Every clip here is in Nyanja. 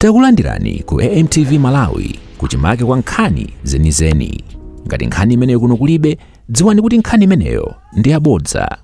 Takulandirani ku AMTV Malawi kuchimake kwa nkhani zenizeni. Ngati nkhani imeneyo kuno kulibe, dziwani kuti nkhani imeneyo ndi yabodza.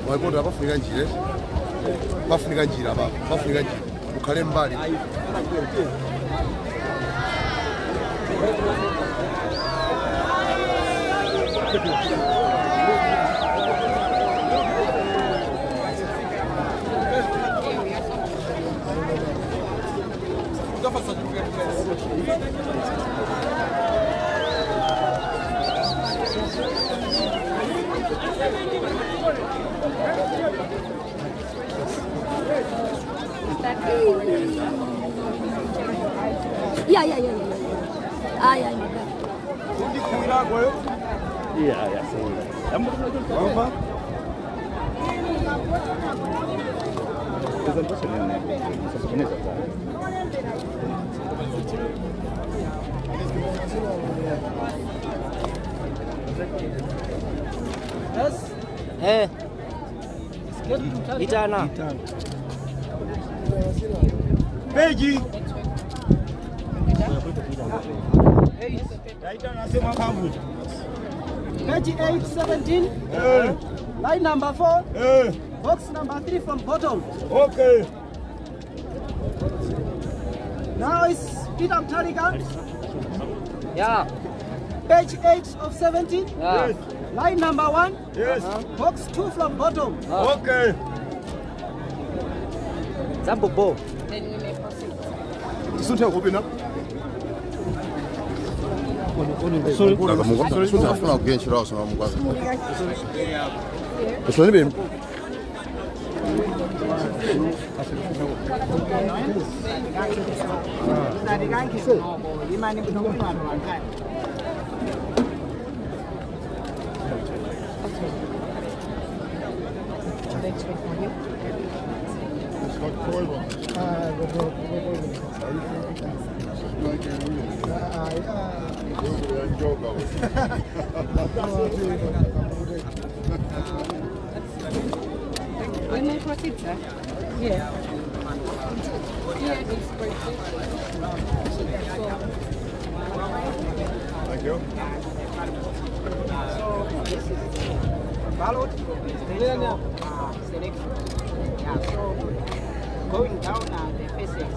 Makonda pafunika njira, pafunika njira pa pafunika njira ukhale mbali. Yeah. Ay, ay, my God. Eh. Itana. Peji. Nasema kambu. Page 817. Line number 4. Box number 3 from bottom. Okay. Now is Peter Mutharika. Yeah. Page 8 of 17. Yeah. Yes. Line number 1. Yes. Box 2 from bottom. Okay. Zambobo. Tisunthe kupina. Afuna kugenshira wasoma mukwaza. Usoni benu. We may proceed, sir. Yeah. Yeah, it's Thank you. So this is ballot selection. Yeah, so going down the faces,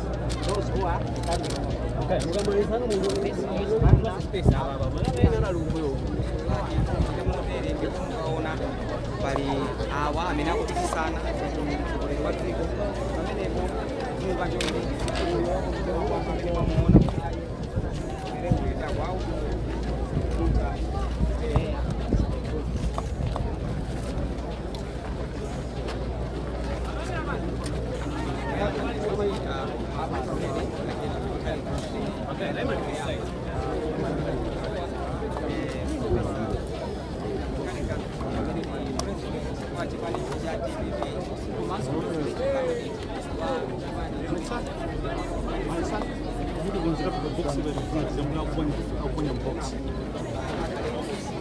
those who are standing. Okay. This is Pali awa amene akupikisana mtsogoleri wa dziko pamenepo muona kuti kwawo. DPP komanso wa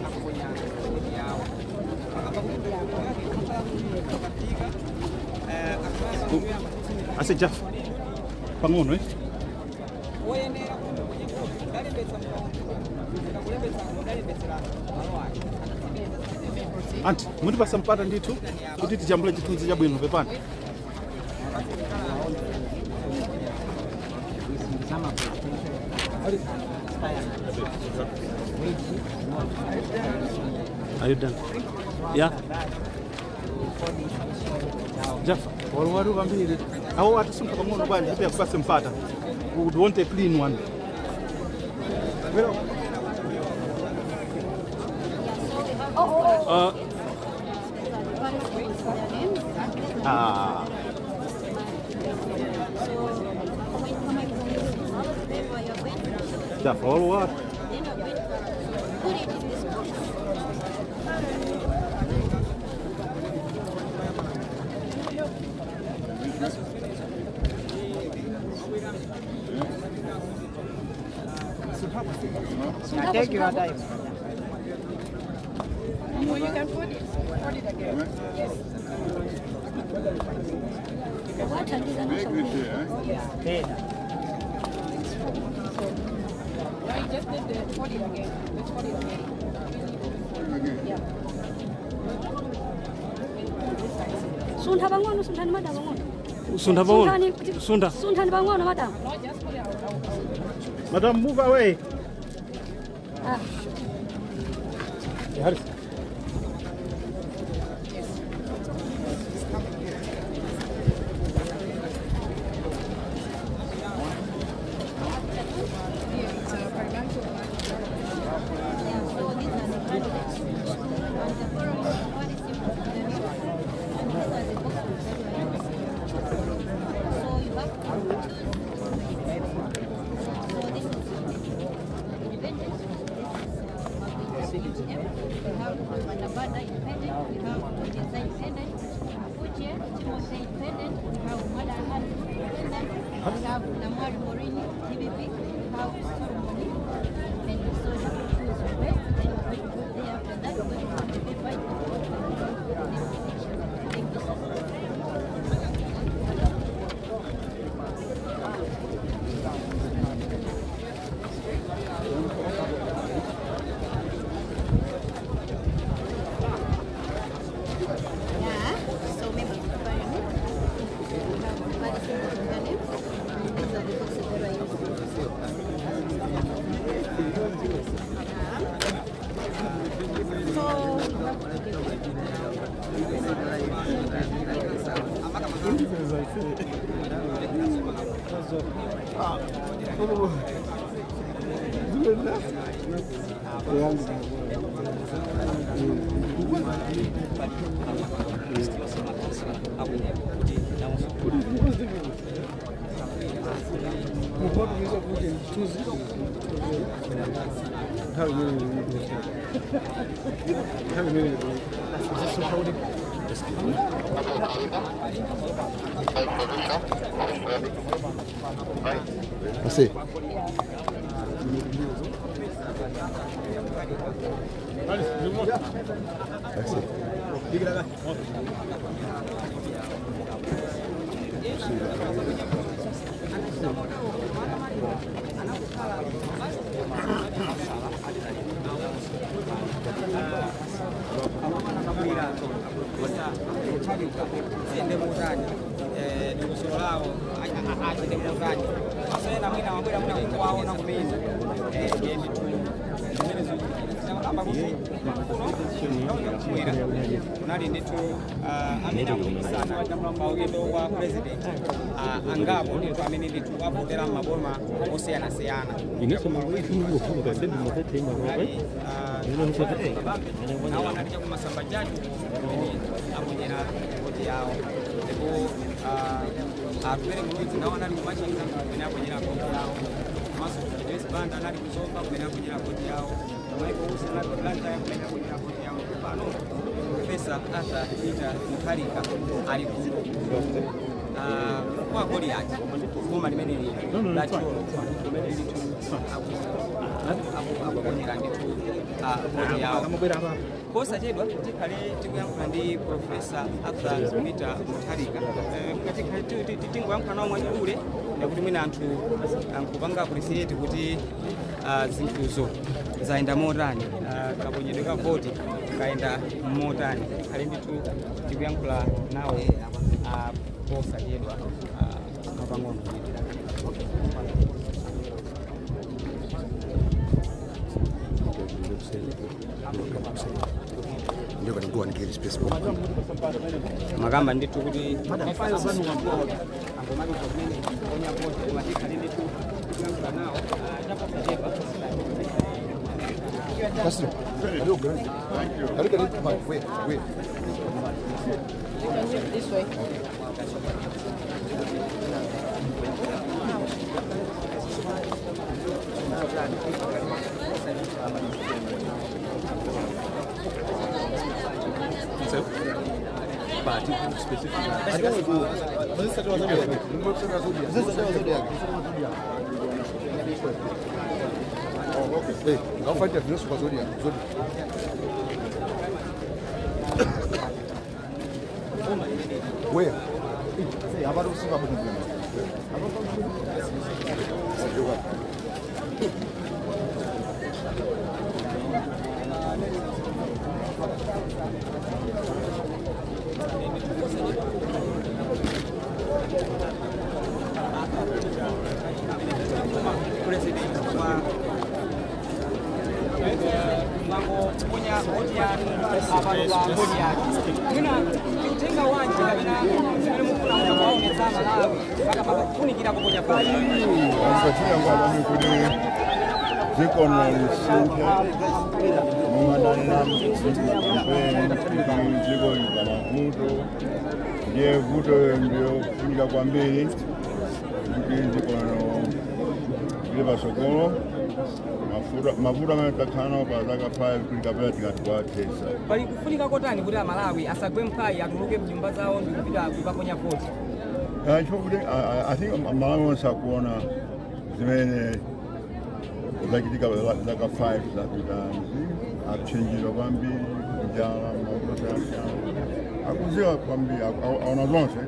Akuponya yawo akamba kuti ndondomeko yake ikakhala kuti katika. Ase Jeff. Pang'ono, eh? Woyenera kuti mwenye ndalembetsa, kulembetsa, ndalembetsera malo ake. Anti, mutipasa mpata ndithu kuti tijambule chithunzi chabwino, pepani. Some of the presidential aspirants, which Are you done? Yeah. Jeff, waru kwambiri. Awo atisumpha pang'ono bwanji kuti akupase mpata. We would want a clean one. Ah. Jeff, waru. Then we're going to put it in this box. Now take your time. Well, you can put it again. Yes. Wathandiza nosha. Tena. No, you just did the put it again. Let's put it again. Yeah. Suntha pang'ono, sunthani madam pang'ono. Suntha pang'ono. Sunthani kuti- Suntha. Sunthani pang'ono, madam. No, just put it out. Madam, move away. Ah. Harris. Here, it's a parliamentary. Yeah, so these are the candidates. And the forum is very simple to them. And these are the boxes that we are using. So you have to choose. So this is independent. This is UTM. We have Mandabanda independent. We have Toteza independent. Uche Timothy independent. We have Mada independent. We have Namwari Morini TBP. We have Solomon independent. So you have to choose your best. Then we're going to go there. After that, we're going to put the paper in the box and we're going to go to the next section. Thank you, sir. Yeah, so members of parliament, we have very simple to their names, and these are the boxes that are used. Yeah. So, we have to give Ase. Ase. Ziyende motani, dongosolo lawo achite motani, asena mwina wabwera mwina kungowaona kumene ndiye ndithu zimene amba kuti kuno kumwera kunali ndithu amene akupikisana pa udindo wa president angapo ndithu amene ndithu avotera maboma osiyanasiyana. Kunali nawo anali kumasamba chachu kumene aponyera voti yawo, ndipo Atupele Muluzi nawo anali kumachinga kumene aponyera voti yawo, komanso Joyce Banda anali kuzomba kumene aponyera voti yawo, Michael Usi anali ku Blantyre kumene aponyera voti yawo. Pano Professor Arthur Peter Mutharika ali kuno kwa Goliath, boma limeneli la Thyolo, limene ndithu akuponyera ndithu voti yawo. Posachedwa tikhale tikuyankhula ndi Professor Arthur Peter Mutharika. Tikhale tingoyankhula nawo mwachidule kuti mwina anthu ankupanga appreciate kuti zinthuzo zayenda motani, kaponyedwe ka voti kayenda motani. Tikhale ndithu tikuyankhula nawo posachedwa mapang'ono ndithu. Ndio can go and get space. Makamba ndithu kuti angomaliza kumene kuponya voti, koma tikhale ndithu tikuyankhula nawo chaposachedwa. Castro, thank you. Look at it, wait, wait. You can use this way. I don't go. Oh, okay. Hey, go find the Zodiac. Zodiac. Where? Say, how about we see? President wa mwangoponya voti yanu apano pa voti yake, mwina tikutenga wanji kapena zimene mufuna munakuwaonetsa Malawi mpaka pakufunikira kuponya voti? Msachina kwabani kuti dziko lisinthe mungananena kampeni kuti dziko lili pamavuto, ndiye vuto ndiyo kufunika kwambiri kuti dziko lili pasogolo. Mavuto amene takhala nawo pa zaka 5 kuti kapena tikatiwathesa. Pali kufunika kotani kuti Amalawi asagwe mphwayi, atuluke mnyumba zawo ndikupita kukaponya voti? Chifukwa kuti I think Malawi onse akuona zimene zachitika zaka 5 zapitazi, apsinjidwa kwambiri, njala, mavuto osiyanasiyana, akuziwa kwambiri, aona zonse.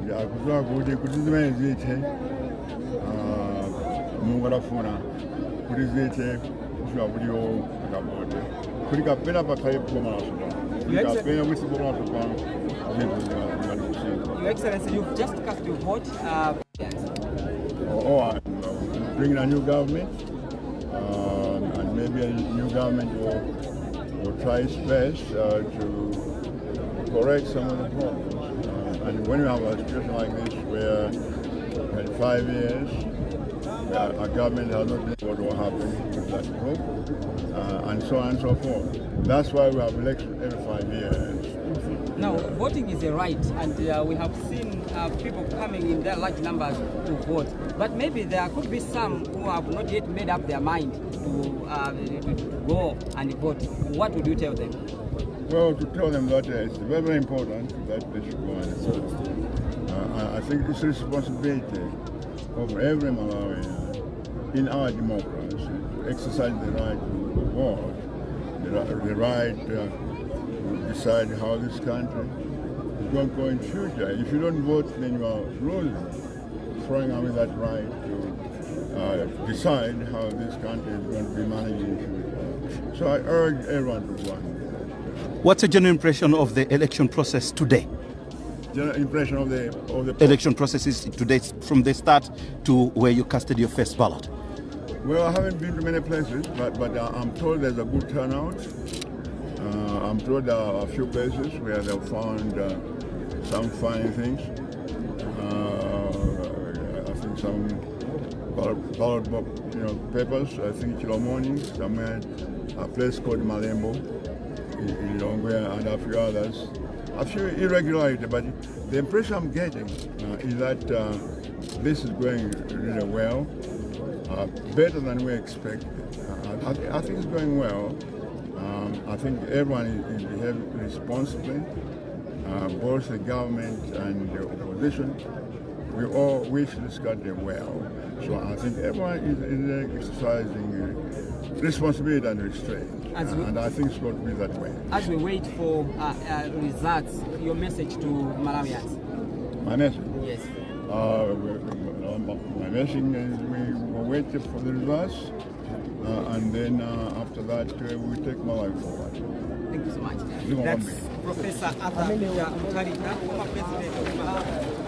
Ndi akuziwa kuti zimene zithe, Mulungu adafuna kuti zithe kufika kuti iwo akavote kuti kapena pakhale boma latsopano, kuti kapena kuti boma latsopano zinthu zingati kusintha. Your Excellency, you've just cast your vote. Or bring in a new government, and maybe a new government will try its best to correct some of the problems. And when you have a situation like this where in 5 years a government has not been what will happen with that group, and so on and so forth. That's why we have elections every 5 years. Now, voting is a right, and we have seen people coming in their large numbers to vote. But maybe there could be some who have not yet made up their mind to go and vote. What would you tell them? Well, to tell them that it's very, very important that they should go and vote. I think it's a responsibility of every Malawian in our democracy to exercise the right to vote, the right to decide how this country is going to go in future. If you don't vote, then you are losing, throwing away that right to decide how this country is going to be managed in future. So I urge everyone to go and vote. What's your general impression of the election process today? General impression of the Election processes today, from the start to where you casted your first ballot. Well, I haven't been to many places, but I'm told there's a good turnout. I'm told there are a few places where they've found some funny things. I think some ballot papers. I think Chilomoni, somewhere, a place called Malembo in Lilongwe, and a few others. A few irregularities, but the impression I'm getting is that this is going really well, better than we expected. I think it's going well. I think everyone is behaving responsibly, both the government and the opposition. We all wish this country well. So I think everyone is exercising responsibility and restraint. And I think it's going to be that way. As we wait for results, your message to Malawians? My message? Yes. My message is we will wait for the results, and then after that we take Malawi forward. Thank you so much. That's Professor Arthur Peter Mutharika, former president of Malawi.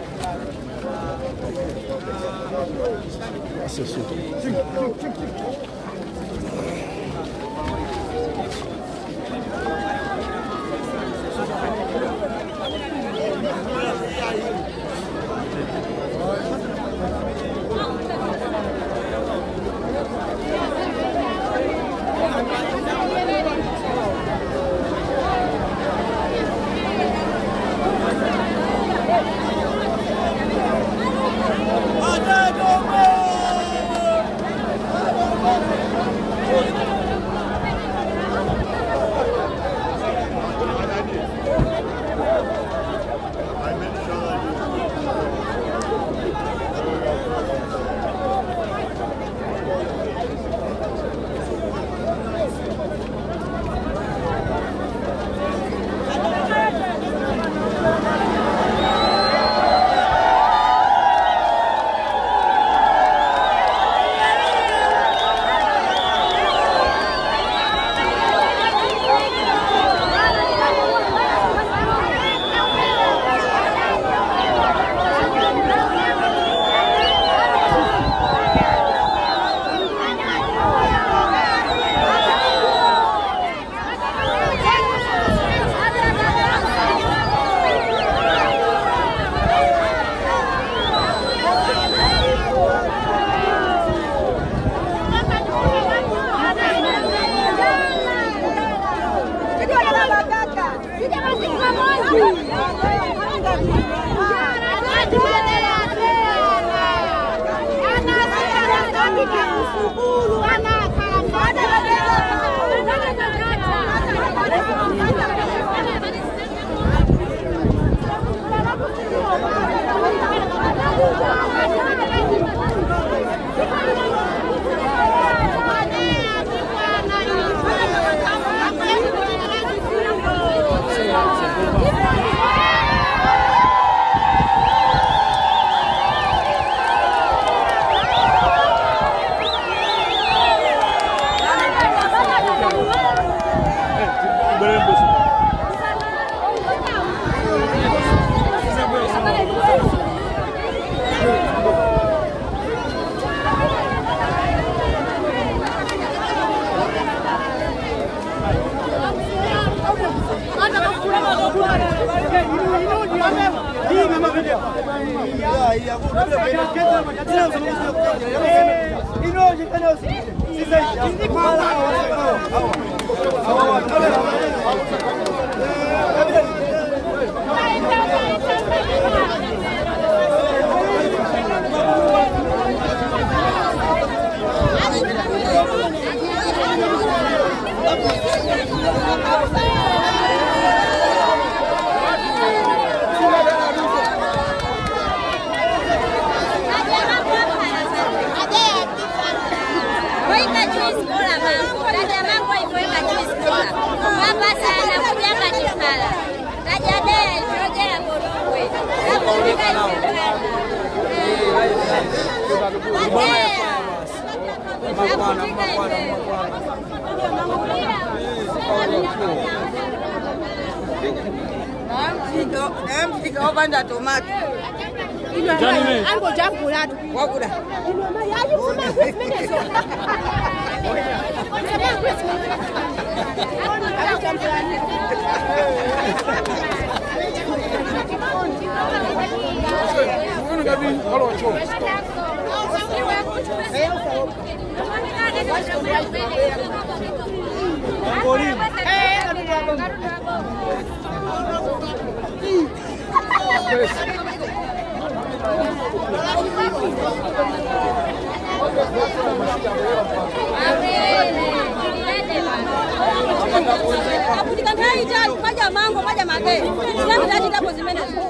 Ita kwaja mango kwaja mage. Sinami tachitapo zimenezo.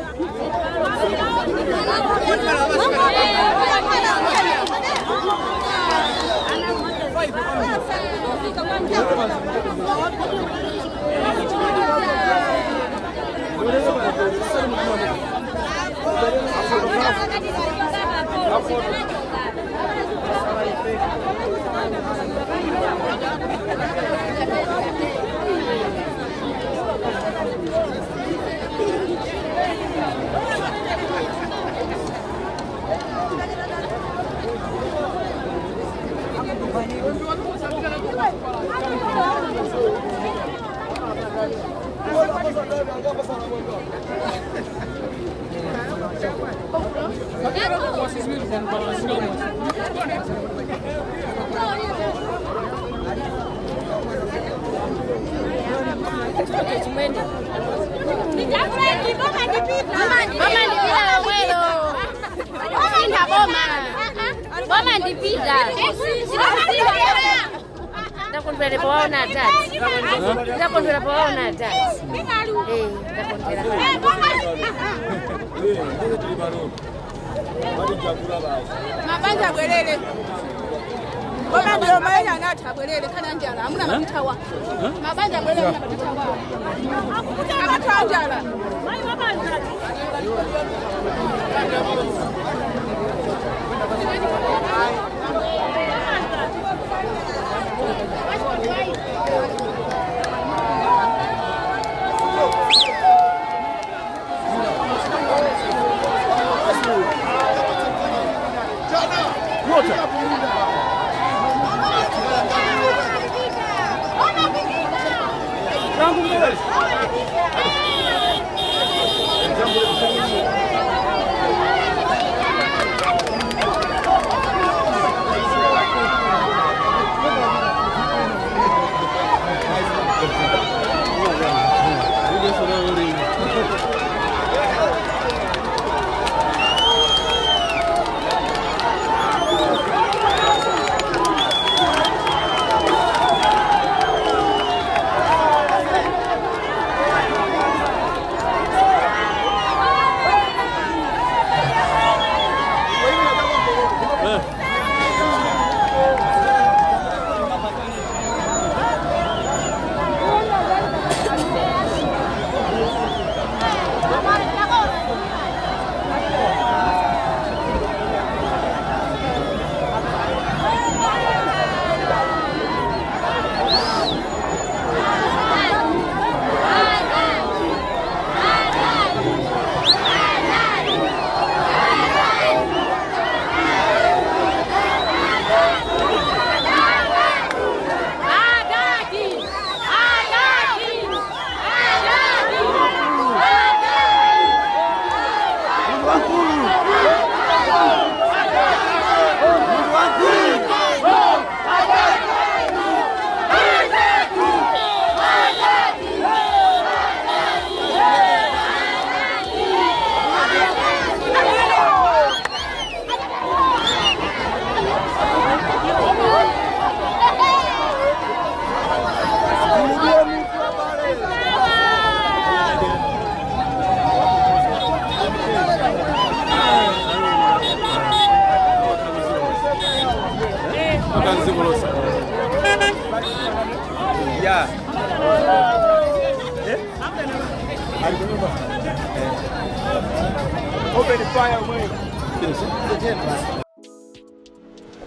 Boma ndipita. Ndakondwera pawaona atati. Ndakondwera pawaona atati. Ndakondwera. Mabanja abwerere. Boma ndiyo maina anati abwerere kana njala hamuna mapitawa. Mabanja abwerere hamuna mapitawa. Akuthawa njala.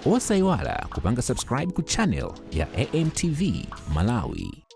Osaiwala kupanga subscribe ku channel ya AMTV Malawi.